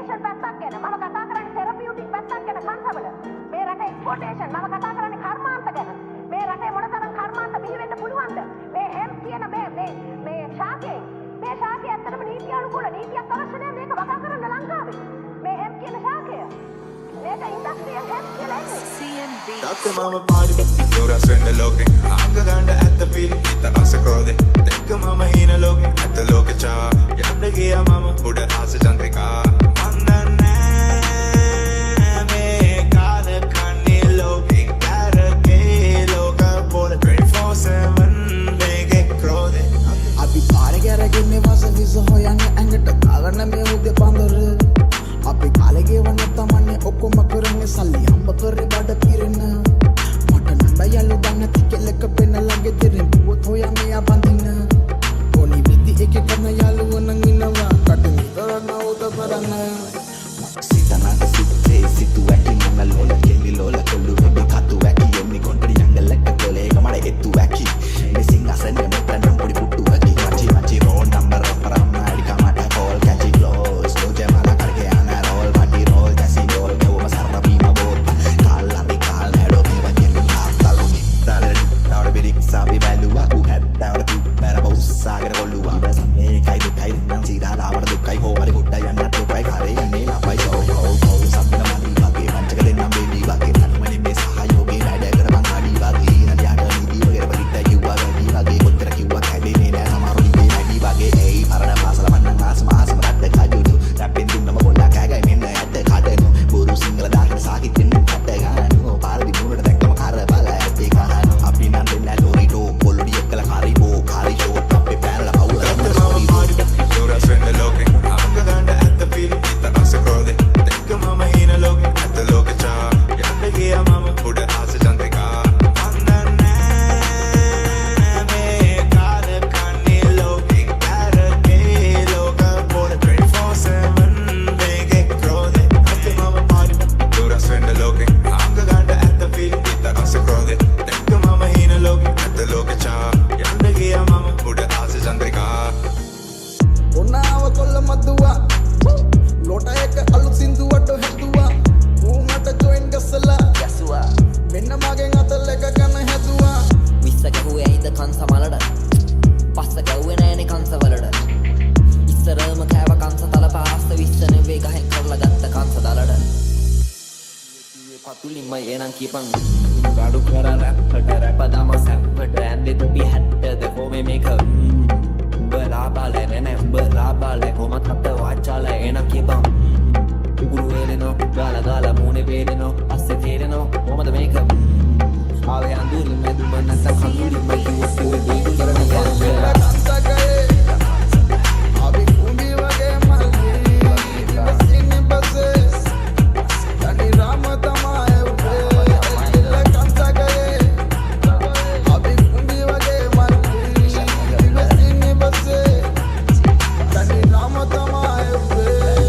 එක්ස්පෝටේෂන් පැත්තක් ගැන. මම කතා කරන්නේ තෙරපියුටික් පැත්තක් ගැන කංශවල. මේ රටේ එක්ස්පෝටේෂන් මම කතා කරන්නේ කර්මාන්ත ගැන. මේ රටේ මොනතරම් කර්මාන්ත බිහි වෙන්න පුළුවන්ද? මේ හෙම්ප් කියන මේ මේ මේ ශාකයෙන්, මේ ශාකය ඇත්තටම නීති අනුකූල, නීතියක් අවශ්‍ය නෑ මේක වගා කරන්න ලංකාවේ. මේ හෙම්ප් කියන ශාකය. මේක ඉන්ඩස්ට්‍රියල් හෙම්ප් කියලා එන්නේ. CNB. තාත්තේ මම පාඩි දුරස් වෙන්න ලෝකෙ. අංග ගන්න ඇත්ත පිළි හිත අස ක්‍රෝධේ. දැක්ක මම හීන ලෝකෙ, ඇත්ත ලෝකෙ චා. යන්න ගියා මම උඩ ආස චන්ද්‍රිකා. මන් දන්නේ මේ කාල කන්නේ ලෝකෙ කරකේ ලෝක පොළ 24/7 මේකේ ක්‍රෝධේ. අපි පාර ගැරගෙන්නේ වස විස හොයන්නේ, ඇඟට දාගන්න මේ උදේ පඳුර. අපි කාලේ ගෙවන්න තමන්නේ ඔක්කොම කරන්නේ, සල්ලි හම්බ කරේ බඩ පිරෙන්න. මට නම් බෑ යාළු දන්නේ නැති කෙල්ලක පෙන්නලා ගෙදරින් බුවොත් හොයා මෙයා බඳින්න. ඕනි විදි එක කරන යාළුවෝ නම් ඉන්නවා කටින් කරන්න උදව් කරන්න. සිතනට සිත්තේ සිතු ඇකි මොන ලෝල කෙලි ලෝල කොල්ලු වෙබි කතු ඇකි එන්නි කොන්ටඩි යංගලක තොලේ කමඩ එත්තු ඇකි මේ සිංහසනේ මොට්ට නම් පොඩි පුට්ටු ඇකි මචි මචි රෝල් නම්බර් පරම්ම අඩි කමට කෝල් කැචි ක්ලෝස් ලෝජ මල කරගේ අන රෝල් පටි රෝල් ජැසි රෝල් ගෙවම සර්ර බීම බෝත් කාල් හරි කාල් නෑඩෝ මේවා ගෙල්ලු තාත්තලු නිත්තාලේ තාවඩ බිරික් සාපි බැලුවා ඌ හැත්තෑවට තුප්පැන බෞස්සාගෙන කොල්ලුවා මේකයි දුකයි නම් සීදා ලාවට දුකයි හෝමරි ගුඩ්ඩ යන්නත් දුකයි කරේ යන්නේ ලපයි හෝ හෝ හෝ සම්පන මලි වගේ වංචක දෙන්නම් බේබි වගේ තනිම නෙමේ සහයෝගේ වැඩ කරපන් අඩි වගේ නඩියාට නිදි වගේ පරිත්ත කිව්වා වැඩි වගේ කොච්චර කිව්වා කැඩෙන්නේ නෑ සමහරු ලිගේ වැඩි වගේ. ඒයි පරණ පාසල මන්නම් ආසම ආසම රට්ට කජුනු රැප්පෙන් දුන්නම පොඩ්ඩක් කෑගයි මෙන්න ඇත්ත කඩනු බොරු සිංහල දාගෙන සාහිත්‍යෙන් කට ගන්නු පාරදි මුණට දැක්කම කර බල ඇත්තේ කහනු අපි නම් දෙන්න ලොරිඩෝ පොලොඩි එක්කලා කාරිබෝ කාරි ෂෝට් අපේ පෑනල පවුල. තාත්තේ මම පාඩි දුරස් වෙන්න ලෝකෙ. අංග ගන්න ඇත්ත පිළි හිත අස ක්‍රෝධේ. දැක්ක මම හීන ලෝකෙ, ඇත්ත ලෝකෙ චා. යන්න ගියා මම උඩ ආස චන්ද්‍රිකා. මන් දන්නේ මේ කාල කන්නේ ලෝකෙ කරකේ ලෝක පොළ 24/7 මේකේ ක්‍රෝධේ. තාත්තේ මම පාඩි දුරස් වෙන්න ලෝකෙ. අංග ගන්න ඇත්ත පිළි හිත අස ක්‍රෝධේ. දැක්ක මම හීන ලෝකෙ, ඇත්ත ලෝකෙ චා. යන්න ගියා මම උඩ ආස චන්ද්‍රිකා. ඔන්නාව කොල්ල මදුවා, ලොට එක අලුත් සින්දුවට හැදුවා. ඌ මට ජොයින් ගස්සලා ගැසුවා. මෙන්න මගෙන් අතල් එක ගන්න හැදුවා. 20 ගැහුවේ ඇයිද කංශ මලට? පස්ස ගැව්වේ නෑනේ කංශ වලට. ඉස්සරම කෑව කංශ තල පාස්ස 20 නෙවෙයි ගහෙන් කරලා ගත්ත කංශ දලට. පතුලින්ම එනං කියපන් ගඩු කර රැප්පට රැප දම සැප්පට ඇන්දේ තොපි 60ද කොමේ මේක උඹලා බාල නෑ නෑ උඹලා බාල කොමත් හත වාචාල එනම් කියපන් උගුරු වේලෙනෝ ගාලා ගාලා මූණේ වේලෙනෝ අස්සේ තේරෙනෝ කොහමද මේක ආවේ අඳුරින් මැදුම නැත්තම් කඳුලින්ම කිව්වොත් කිව්වේ බීඩු කරන යන්නේ. කන්සකයේ අපි කුඹි වගේ මල්ලි ඉවසින්නේ බසේ තනි රාම තමා එව්වේ. එල්ල කන්සකයේ අපි කුඹි වගේ මල්ලි ඉවසින්නේ බසේ තනි රාම තමා එව්වේ.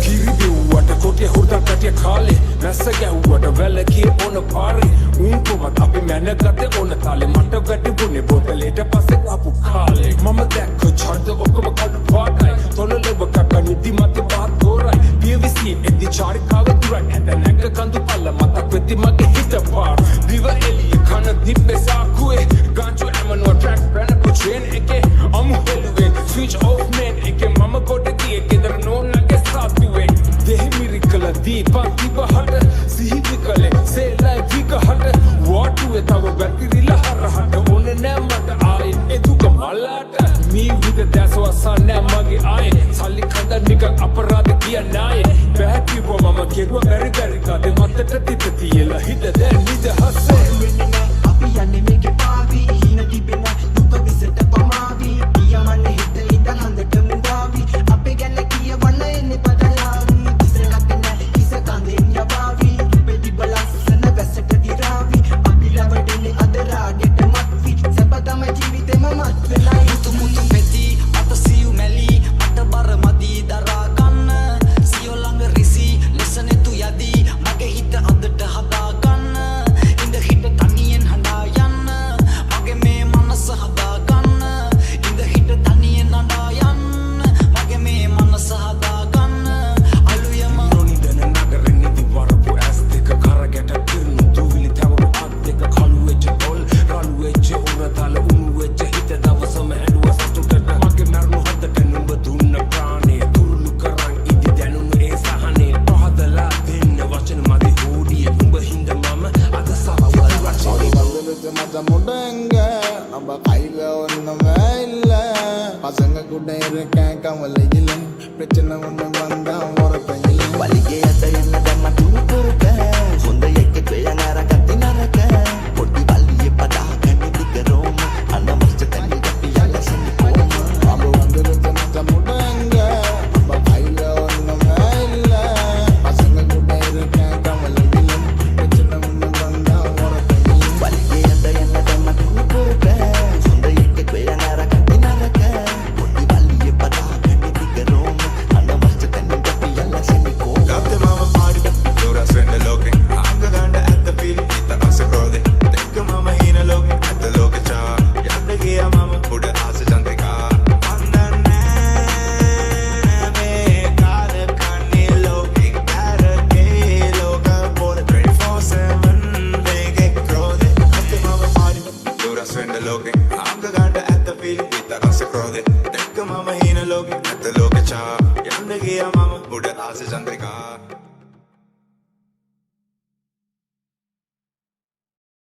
කිරි බිව්වට කොටිය හුරතල් පැටිය කාලේ, මැස්ස ගැහුවට වැලකිය ඕන පාරේ, උන් කොමත් අපි මැනගත්තේ ඕන තාලේ. මට වැටුනේ බෝතලේට පස්සේ ආපු කාලේ. මම දැක්ක ඡන්ද ඔක්කොම කළු පාටයි, තොලලව කක නිදි මතේ පහත් තෝරයි. පියවිසි එද්දි චාරිකාව දුරයි, ඇඳ නැග කඳු පල්ල මතක් වෙති මගේ හිත පාර. දිව එළිය කන තිබ්බේ සාකුවේ, ගාංචු ඇමනුව ට්‍රැක් පැනපු චේන් එකේ, අමු හෙළුවේ ස්විච් ඔෆ් මේන් එකේ. මම කොට ගියේ ගෙදර නෝනගේ සාතුවේ. දෙහි මිරිකල දීපන් තිබහට සිහි විකලේ සේලයි විකහට වාටුවේ තව වැතිරිලා හරහට. ඕනේ නෑ මට ආයේ ඒ දුක මලට. මී විද දැස වසා නෑ මගේ ආයේ සල්ලි කඳ නිකන් අපරාධ කියන්න ආයේ බෑ කිව්වා. මම කෙරුවා බැරි බැරි කදේ මතට තිත තියලා හිත දැන් නිදහසේ. වෙන්නේ නෑ අපි යන්නේ මේකේ පාවි. හීන තිබෙන දුක විසට පමාවි. පියවන්නේ හිත ඉඳන් හඳට මුවාවි. අපේ ගැන කියවන්න එන්නේ පදලාවි. කිසලක් නෑ කිස කඳෙන් යවාවි. රුපේ තිබ ලස්සන වැසට දිරාවි. අපි රවටෙන්නේ අද රාගෙට මත්වි. සැප තම ජීවිතෙම මත් වෙලයි. මුතු මුතු පෙති අත සියු මැලි මට බර මදි දරා ගන්න. සියෝ ළඟ රිසි ලෙස නෙතු යදී මගේ හිත අදට හදා ගන්න. பிரச்சனை ஒண்ணு வந்தா உரப்பையும் වලිගේ ඇත එන්න දැම්ම තුණු පුරුක හොඳ එක්ක ක්වයන් අර කති නරක පොඩි වලියේ පදාගෙන දිග රෝම අනවශ්‍ය තැන අපි යලසන්නේ කොහොම பாம்பு வந்துருச்சு மச்சான் முடங்க. நம்ம கையில ஒண்ணுமே இல்ல. பசங்க கூட இருக்கேன் கவலை இல்லை. பிரச்சனை ஒண்ணு வந்தா உரப்பையும் වලිගේ ඇත එන්න දැම්ම තුණු පුරුක හොඳ එක්ක ක්වයන් අර කති නරක පොඩි වලියේ පදාගෙන දිග රෝම අනවශ්‍ය තැන අපි යලසන්නේ කොහොම ගත්තේ මම පාඩි දුරස් වෙන්න ලෝකෙ අංග ගන්න ඇත්ත පිළි හිත අස ක්‍රෝධෙ දැක්ක මම හීන ලෝකෙ ඇත්ත ලෝකෙ චා යන්න ගියා මම උඩ ආස චන්ද්‍රිකා මන් දන්නේ මේ කාල කන්නේ ලෝකෙ කැරකේ ලෝක පොර 24/7 වේගෙ ක්‍රෝධෙ ගත්තේ මම පාඩි දුරස් වෙන්න ලෝකෙ අංග ගන්න ඇත්ත පිළි හිත අස ක්‍රෝධෙ දැක්ක මම හීන ලෝකෙ ඇත්ත ලෝකෙ චා යන්න ගියා මම උඩ ආස චන්ද්‍රිකා.